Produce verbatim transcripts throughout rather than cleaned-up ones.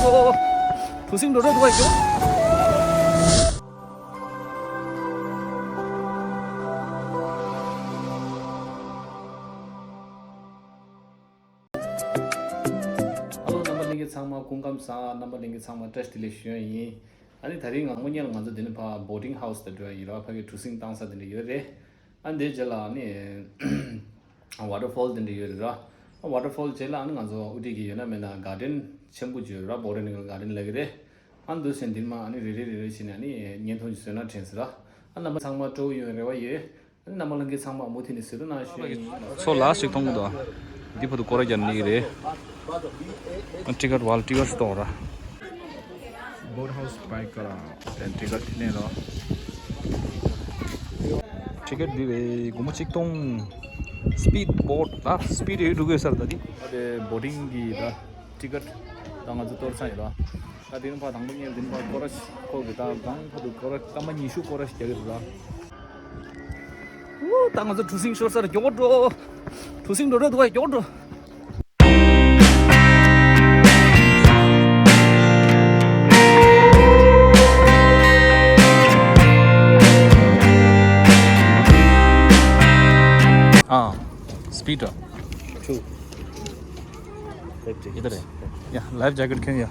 གྲུ་གཟིངས་འགྲོ་འགྲོ་འདུག་ག་ཡོད། ཨ་ལོ། རྣམ་པ་ལྷན་རྒྱས་ཚང་མ་སྐུ་ཁམས་བཟང་། རྣམ་པ་ལྷན་རྒྱས་ཚང་མ་བཀྲ་ཤིས་བདེ་ལེགས་ཞུ་ཡ་ཡིན། ཨ་ནི་དེ་རིང་དང་པོ་ཉིད་ལ་ང་ཚོ་འདི་ནས་ཕར་བོ་ཊིང་ཧའུ་སི་དེ་འགྲོ་ཡ་ཡིན་ར། ཕ་གི་གྲུ་གཟིངས་བཏང་ས་དེ་འདྲ་ཡོད་རེད། ཨ་འདིའི་རྗེས་ལ་ཨ་ནི་ཝ་ཊར་ཕོལ་དེ་འདྲ་ཡོད་རེད་ར། ཝ་ཊར་ཕོལ་རྗེས་ལ་ཨ་ནི་ང་ཚོ་ཨུ་ཊི་གི་ཡོད་ན་མེད་ན་གར་ཌེན་ཆེན་པོ་ཅིག་ཡོད་ར། བོ་ཊ་ནི་ཀལ་གར་ཌེན་ལབ་ཀྱི་རེད། ཨ་འདུག་སེ་འདི་མ་ཨ་ནི་རེ་རེ་རེ་རེ་བྱས་ནས་ཨ་ནི་བརྙན་ཐུང་ཅིག་བཟོས་ན་དྲན་སོང་ར། ཨ་རྣམ་པ་ཚང་མ་སྤྲོ་པོ་ཡོང་རེ་བ་ཡོད། ཨ་ནི་རྣམ་པ་ལྷན་རྒྱས་ཚང་མ་མུ་མཐུད་ནས་གཟིགས་རོགས་གནང་ཞུ་ཡ་ཡིན། ཚོ་ལ་ཞིག་མཐོང་གི་འདུག་འདི་བར་དུ་སྐོར་ར་རྒྱག་ནི་རེད། ཊི་ཀེ་ཊི་ཝལ་ཊི་ཀེ་ཊི་སི་ཊོར་ར། བོཊ་ཧའུ་སི་པའི་ཀ་ར་ཊི་ཀེ་ཊི་ལེན་རོགས། ཊི་ཀེ་ཊི་འདི་རེད། སྒོར་མོ་ཆིག་སྟོང་། སི་པིཌ་བོཊ་ད་སི་པིཌ་ཡོད་འགྲོ་གི་ཡོད་ས་རེད་ད་འདི། ཨ་དེ་བོ་ཊིང་གི་ད་ཊི་ཀེ་ཊི་ད་ང་ཚོ་གཏོར་ཚར་ཡིན་ར། ད་དེ་རིང་ཕར་དང་པོ་ཉིད་དེ་རིང་ཕར་སྐོར་ར་ཁོ་གི་ད་གང་ཕར་དུ་སྐོར་ར་སྐར་མ་ཉི་ཤུ་སྐོར་ར་ཞིག་རྒྱག་གི་རེད་ར། ཨོ། ད་ང་ཚོ་གྲུ་གཟིངས་ཤོར་སར་མགྱོགས་པོ་འགྲོ། གྲུ་གཟིངས་འགྲོ་འགྲོ་འདུག་ག་མགྱོགས་པོ་འགྲོ། हाँ, speed. To. इधर है। या, लाइफ जैकेट क्यों या?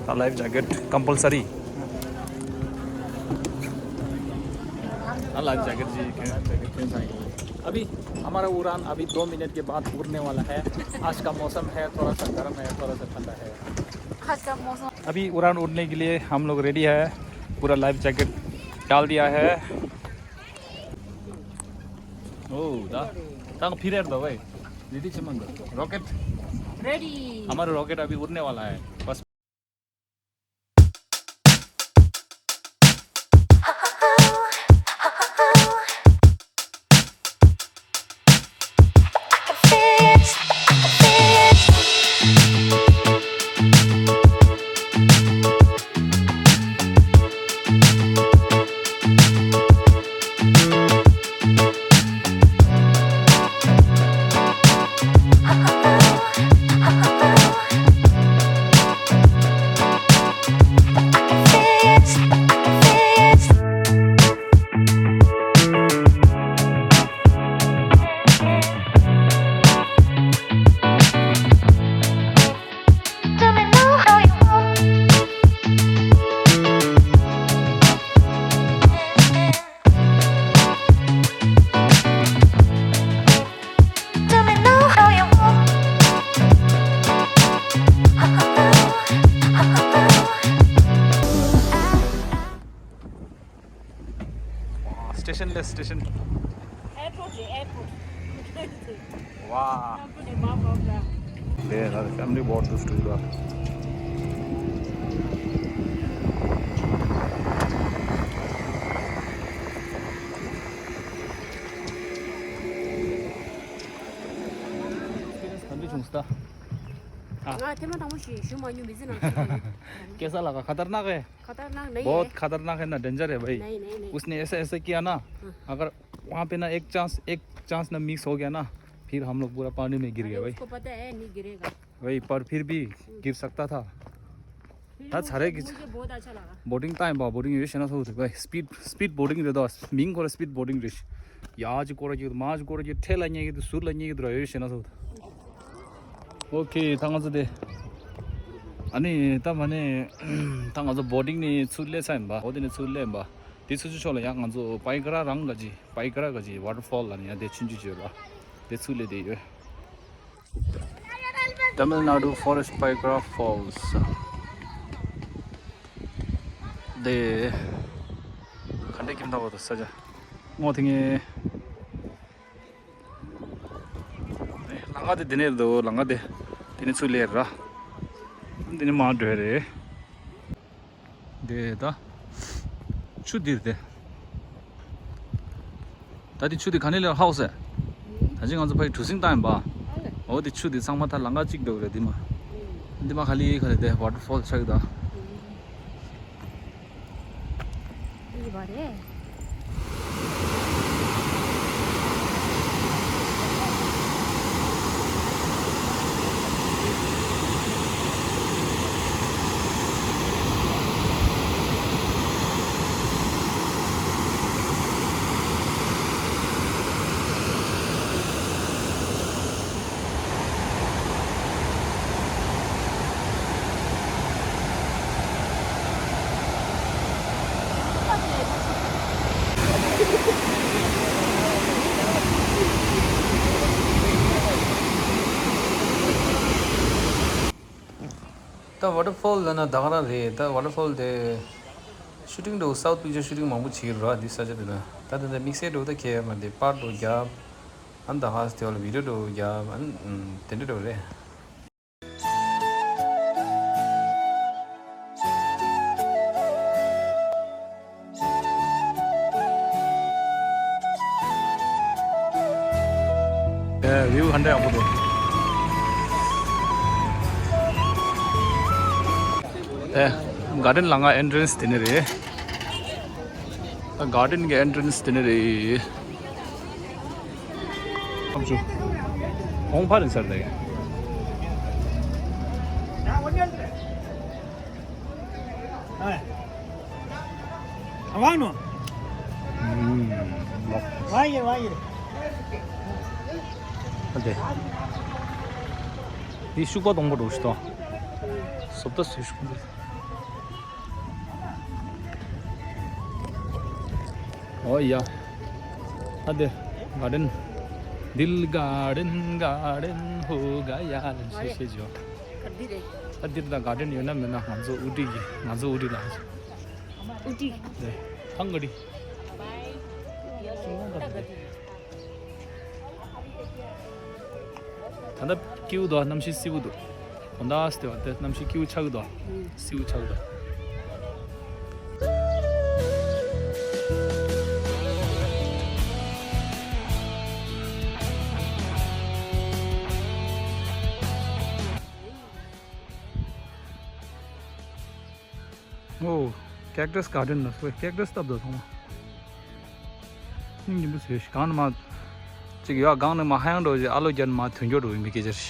हाँ, लाइफ जैकेट कंपलसरी। हाँ, लाइफ जैकेट जी, क्यों, जैकेट क्यों चाहिए? अभी हमारा उड़ान अभी दो मिनट के बाद उड़ने वाला है। आज का मौसम है, थोड़ा सा गर्म है, थोड़ा सा ठंडा है। आज का मौसम। अभी उड़ान उड़ने के लिए हम लोग रेडी है, पूरा लाइफ जैकेट डाल दिया है। ओ, दा, दा, फिर यार, दा भाई, रेडी चमन दा, रॉकेट। रेडी। हमारा रॉकेट अभी उड़ने वाला है, बस। स्टेशन ले स्टेशन। एयरपोर्ट ले एयरपोर्ट। वाह। ले ना family boat to tour. Experience खंदे छुंस्ता। हाँ। हाँ, तेमा तमो शी शुमा न्यू बिजी ना। कैसा लगा? खतरनाक है। खतरनाक नहीं है। बहुत खतरनाक है ना, डेंजर है भाई। नहीं, नहीं, नहीं। उसने ऐसा ऐसा किया ना, अगर वहाँ पे ना एक चांस, एक चांस ना मिस हो गया ना, फिर हम लोग पूरा पानी में गिर गए भाई। उसको पता है नहीं गिरेगा। भाई, पर फिर भी गिर सकता था। ད་ཚ་རེ་གི་बोटिंग ད་ཡིན་པ་बोटिंग ཡོད་ཤེ་ན་སོ་དེ་སྤིད་སྤིད་बोटिंग རེད་དོ། མིང་ཁོ་ར་སྤིད་बोटिंग རེད། ཡ་ཅི་སྐོར་གྱི་མ་ཅི་སྐོར་གྱི་ཁྲེ་ལ་ཉེ་གི་དུ་ཟུར་ལ་ཉེ་གི་དུ་ར་ཡོད་ཤེ་ན་སོ། ཨོ་ཁེ། ད་ང་ཚོ་དེ་ཨ་ནི་ད་མ་ནི་ད་ང་ཚོ་बोटिंग ནི་ཚུར་སླེབས་ས་ཡིན་པ། འོ་དེ་ནི་ཚུར་སླེབས་ཡིན་པ། དེ་ཚུར་ཚུར་ཕྱོགས་ལ་ཡང་ང་ཚོ་པའི་ཀ་ར་རང་ག་ཅི་པའི་ཀ་ར་ག་ཅི་ཝ་ཊར་ཕོལ་ལ་ནི་ཡང་དེ་ཆུང་ཆུང་ཅིག་ཡོད་པ། དེ་ཚུར་སླེབས་དེ་ཡོད། Tamil Nadu Forest Paikara Falls. དེ་ག་འདྲས་ཁྱིམ་ཐག་པ་དང་ས་ཆ་སྔོ་ཐིང་ངེ་ལང་ཀ་དེ་དེ་ནས་འདུག་ལང་ཀ་དེ་དེ་ནས་ཚུར་སླེབས་ར། དེ་ནས་མར་འགྲོ་ཡ་རེད། དེ་ད་ཆུ་འདིར་དེ། ད་དེ་ཆུ་དེ་ག་ནས་སླེབས་ཧའོ་སེ། ད་ཅི་ང་ཚོ་ཕ་གི་གྲུ་གཟིངས་བཏང་ཡིན་པ། འོ་དེ་ཆུ་དེ་ཚང་མ་ད་ལང་ཀ་གཅིག་འདུག་རེད་དེ་མ། དེ་མ་ག་ལི་ག་ལི་དེ་ཝ་ཊར་ཕོལ་ཆགས་ཀྱི་ད། ཡིན་པ་རེད། ད་ཝ་ཊར་ཕོལ་ལབ་ན་ད་ག་རང་རེད། ད་ཝ་ཊར་ཕོལ་དེ་ཤུ་ཊིང་འདྲ་བོ་སའུཐ་པིག་ཅར་ཤུ་ཊིང་མང་པོ་བྱེད་ཀྱི་རེད་འདི་ས་ཆ་དེ་ན། ད་དེ་འདྲ་དམིགས་བསལ་འདྲ་བོ་ད་གས་ཡོད་མ་རེད། དེ་པར་འདྲ་བོ་རྒྱབ། ཨ་ནི་ད་ག་སེ་དེ་བ་ལ་བི་ཌིའོ་འདྲ་བོ་རྒྱབ། ཨ་ནི་དེ་འདྲ་འདྲ་བོ་རེད། ཨེ། ཝིའུ་ཧན་འདྲ་ཡག་པོ་འདུག་ཨེ། གར་ཌེན་ལ་ང་ཨེན་ཊི་རན་སི་དེ་ནས་རེད། ད་གར་ཌེན་གྱི་ཨེན་ཊི་རན་སི་དེ་ནས་རེད། ཁམས་ཆུ། ཧོང་ཕ་རིན་སར་དེ། ཨ་ནི། ཨ་དེ། འདི་ཤུག་པ་སྡོང་པོ་འདྲ་བོ་ཞིག་འདུག་བཟོ་ལྟ་ཚོས་ཤུག་པ། ཨོ་ཡ། ཨ་དེ། གར་ཌེན། དིལ་གར་ཌེན་གར་ཌེན་ཧོ་ག་ཡ་ལན་ཤེས་ཤེས་ཇོ། ག་འདི་རེད། ཨ་འདིར་ད་གར་ཌེན་ཡོད་ན་མེད་ན་ང་ཚོ་ཨུ་ཊི་གི། ང་ཚོ་ཨུ་ཊི་ལ། ཨུ་ཊི། དེ། ཐང་ག་ཌི། ད་ལྟ་སྐྱིད་པོ་འདུག་གནམ་གཤིས་བསིལ་པོ་འདུག་གོང་ད་སྟེ་བ་དེ་གནམ་གཤིས་སྐྱིད་པོ་ཆགས་ཀྱི་འདུག་བསིལ་པོ་ཆགས་ཀྱི་འདུག་ཨོ། ཀེག་ཊས་གར་ཌེན་ལ་སོ། ཀེག་ཊས་སྟབས་འདུག་ཚང་མ། སྙིང་རྗེ་པོ་ཟེར་ཞིག་གང་ནས་མ། ཅིག་ཡོད་གང་ནས་མ་ཧ་ཡང་འགྲོ་ཞིག་ཨ་ལོ་རྒྱན་མ་དོན་འཁྱོལ་འགྲོ་ཡིན་པའི་སྐད་ཆ་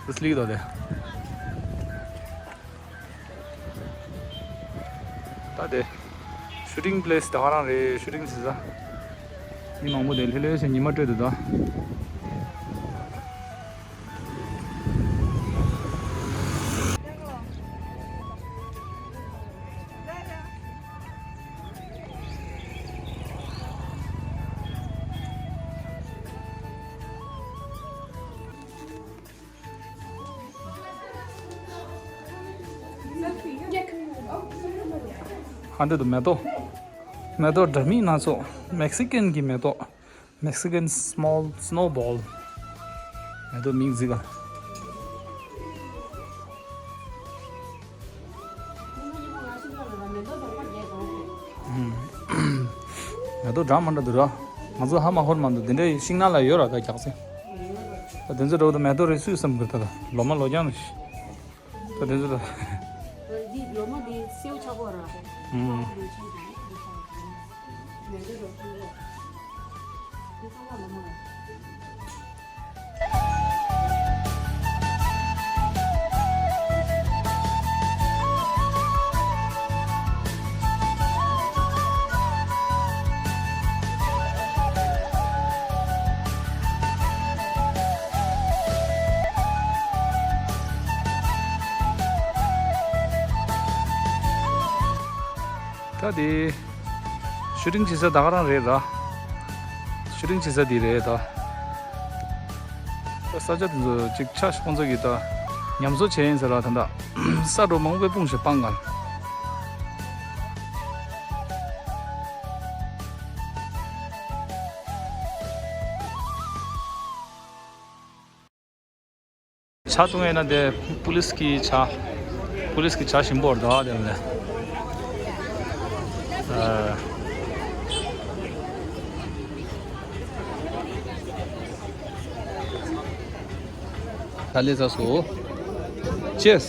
རེད། སི་ལིག་དོ་དེ། ད་དེ། ཤུ་ཊིང་པི་ལེ་སི་ད་ག་རང་རེད། ཤུ་ཊིང་བྱེད་ས། མི་མང་པོ་དེ་ལྷོད་ལྷོད་བྱས་ཉི་མ་སྤྲོད་འདུག་ད། ཧ་འདི་དུ་མེ་ཏོག་མེ་ཏོག་འདྲ་མིན་སྣ་ཚོགས། མེག་སི་ཀན་གྱི་མེ་ཏོག Mexican small snowball. མེ་ཏོག་མིང་ཟིག་ག་མེ་ཏོག་འདྲ་མི་འདྲ་འདུག་ར། ང་ཚོ་ཧ་མ་གོ་མ་འདུག་དེ་འདྲའི་ཤིང་ནགས་ལ་ཡོད་ར། ད་རྒྱག་སེ། ད་དེ་ཚོ་འདྲ་བོ་དུ་མེ་ཏོག་རེད་སུས་བསམ་གི། ད་ད་ལོ་མ་ལོ་རྐྱང་རེད། ད་དེ་ཚོ་ད། འདི་ལོ་མ་འདི་སེའུ་ཆག་པོ་ར། ཨུམ། མེ་ཏོག་འདྲ་ཆུང་ཆུང་། འདི་ཚང་མ་ལོ་མ་ར། ད་དེ། ཤུ་ཊིང་བྱེད་ས་ད་ག་རང་རེད་ར། ཤུ་ཊིང་བྱེད་ས་འདི་རེད་ད། ས་ཆ་དེ་ཚོ་ཅིག་ཆ་ཁོང་ཚོ་གིས་ད་ཉམས་གསོ་བྱས་ཡིན་ཟེར་ར། ད་ད་ས་འགྲོ་མང་པོས་སྤུངས་ཤིག་སྤང་ག་ཇ་བཏུང་ཡས་ན་དེ་པུ་ལིས་ཀྱི་ཇ། པུ་ལིས་ཀྱི་ཇ་ཞིམ་པོ་རེད་ད་དེ་ལས། ཨ། ད་ལས་ཟ་སོ། Cheers.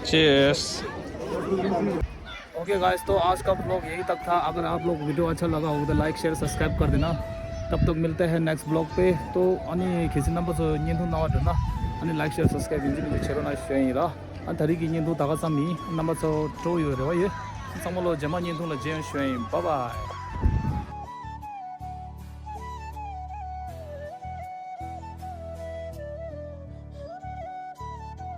Cheers. Okay guys, तो आज का व्लॉग यही तक था। अगर आप लोग वीडियो अच्छा लगा हो तो लाइक, शेयर, सब्सक्राइब कर देना। तब तक मिलते हैं नेक्स्ट व्लॉग पे। तो अनि खिसी नंबर से नियंत्रण ना देना। अनि लाइक, शेयर, सब्सक्राइब इंजन में छेरो ना शेयर रहा। ཨ་ད་རེས་ཀྱི་བརྙན་ཐུང་ད་ག་ཙམ་ཡིན། རྣམ་པ་ཚོ་སྤྲོ་ཡོད་རེ་བ་ཡོད། ཚང་མ་ལོ་རྗེས་མ་བརྙན་ཐུང་ལ་མཇལ་ཡོང་ཞུ་ཡ་ཡིན། བཱའི་བཱའི།